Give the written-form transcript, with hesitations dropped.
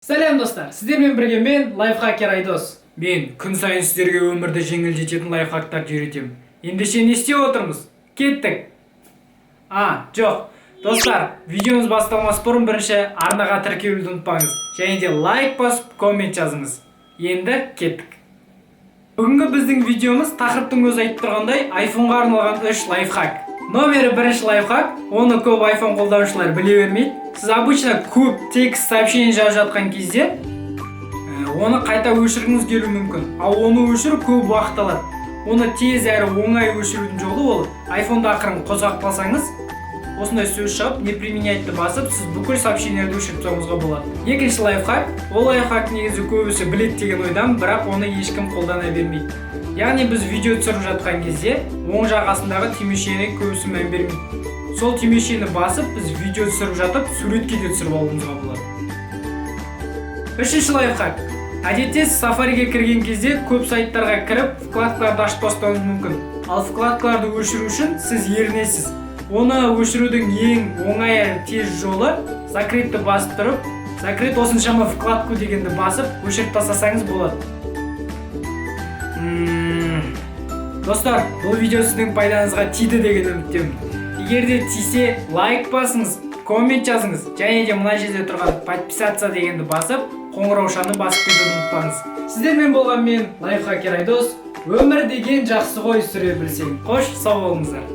Сәлем, достар! Сіздермен бірге мен, лайфхакер Айдос. Мен күн сайын сіздерге өмірді жеңілдететін лайфхактарды үйретемін. Ендеше, не істеп отырмыз? Кеттік! А, жоқ, достар, видеомыз басталмас бұрын бірінші арнаға тіркелуді ұмытпаңыз және де лайк басып, коммент жазыңыз. Енді кеттік. Бүгінгі біздің видеомыз, тақырыптың өзі айтып тұрғандай, айфонға арналған үш лайфхак. Номері бірінші лайфхак, оны көп айфон қолданушылар біле бермейді. Сіз обычно көп текст сообщение жазып жатқан кезде оны қайта өшіргіңіз келуі мүмкін. Ал оны өшіру көп уақыт алады. Оны тез әрі оңай өшірудің жолы — ол айфонды ақырын қозғап қалсаңыз, осындай сөз шығып, «не применять» басып, сіз бүкіл сообщениелерді өшіріп тастауыңызға болады. Екінші лайфхак. Ол лайфхак негізі көбісі біледі деген ойдамын, бірақ оны ешкім қолдана бермейді. Яғни біз видео түсіріп жатқан кезде оң жақ астындағы түймешені көбісі мән бермейді. Сол түймешені басып, біз видео түсіріп жатып, суретке де түсіріп алуымызға болады. Үшінші лайфхак. Әдетте сіз Сафариге кірген кезде көп сайттарға кіріп, вкладкаларды ашып тастауыңыз мүмкін. Ал вкладкаларды өшіру үшін сіз ерінесіз. Оны өшірудің ең оңай әрі тез жолы — закрыть ті басып тұрып, «закрыть осыншама вкладку» дегенді басып, өшіріп тастасаңыз болады. Достар, бұл видео сіздің пайдаңызға тиді деген үміттемін. Егер де тисе, лайк басыңыз, коммент жазыңыз және де мына жерде тұрған «подписаться» дегенді басып, қоңыраушаны басып кетуді ұмытпаңыз. Сіздермен болған мен, лайфхакер Айдос. Өмір деген жақсы ғой, сүре білсең. Қош, сау болыңыздар.